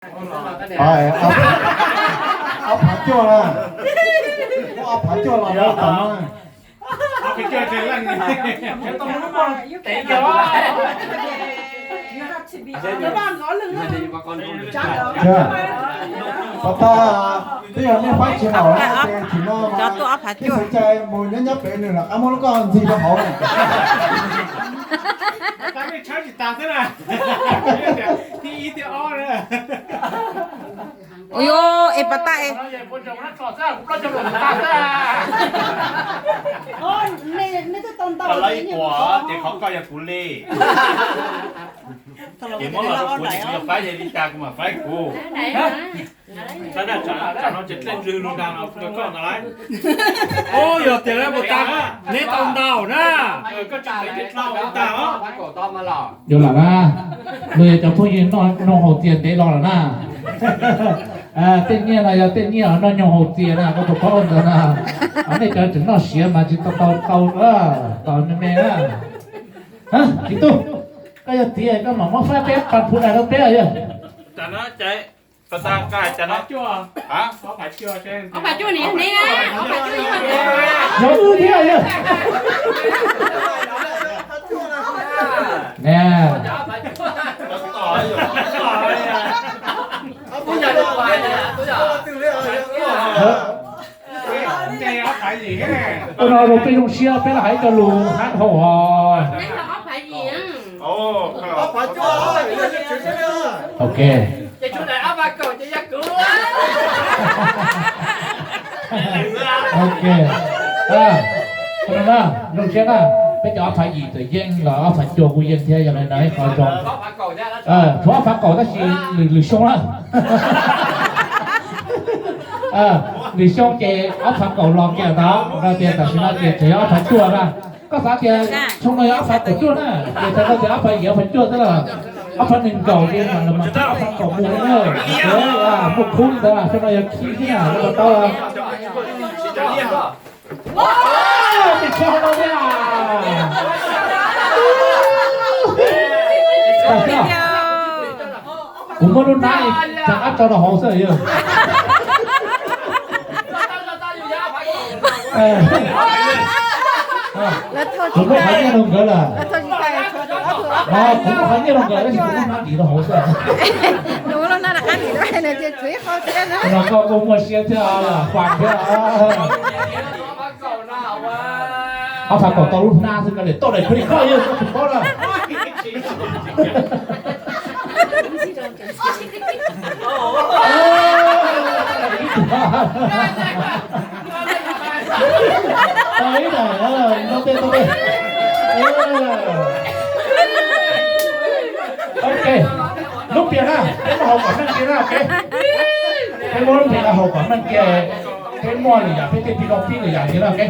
Ob phav cuaj na. Ob phav cuaj los lawm tom no. Pas tag, twb yog nej faib tsis haum na ces tsis no, twb xav cai mus nyob nyob pem nws los qab muab lub koj ntxig rau hauv. Ua es pas tag es. Lawv ib puas ces qhov koj yog kuv li. Ces muab los rau kuv ces kuv yog faib, yog li cas kuv mam faib kuv. Tsam no ces dlej ntswg lug nrag no rau koj ntag lauj. Ub, yog tias lawv mus tag, neb tau ntau na. Koj tsis tev ces dlhau mus tag os. Yuav lam na, luag yog cov phooj ywg noj noo haus txias ntev los lawm na. Tej nyiaj no yog tej nyiaj noj noo haus txias na, koj puas paub ntawd na. Nej cov tseem noj siav mas tsis tau tau tau, tos me me na. Txiv tub, koj yog txiv koj mam muab faib peb pas phuv dais rau peb yog. Ob phav cuaj ni ne. Yog wb thiab yog. Nè. Ua no rau peb zoo siab peb los hais cov lus hab hau os. Ok. Ok. Zoo siab na, peb cov ob phav yim txawm yeej los ob phav cuaj kuj yeej thiab, yog li ntawd ib qho zoo. Tshuav ob phav kaum tab sis lwm lwm xyoo na. Lwm xyoo ces ob phav kaum los kiag ntawd, no tias tam sim no ces tseem yog ob phav cuaj na. Koj xav tias xyoo no yog ob phav kaum cuaj na, ces thaum no tias ob phav yim ob phav cuaj xwb los, ob phav nees nkaum ces mam los mas ob phav kaum mus na. Muaj khub li ntawd, xyoo no yog khib xwb na, lawv puas paub? Kuv muab lub hnab rov qab tso rau hauv xwb yog. Kuv muab qhov nyiaj rau nkawd lawm. Kuv muab qhov nyiaj rau nkawd tab sis kuv muab hnab dim rau hauv xwb. Los koj kuj muaj siab thiab, faj thiab. Ob phav kaum tau lub hnab xwb, koj li tau daim khaub lig koj yog koj tsis paub na. Tau ib daim, tau tej, tau tej. Ok, lub pias na, peb muab haus kom meej kiag na, ok. Peb muab lub pias no haus kom meej kiag, peb muaj lwm yam peb thiaj pib zoo pib lwm yam kiag na, ok.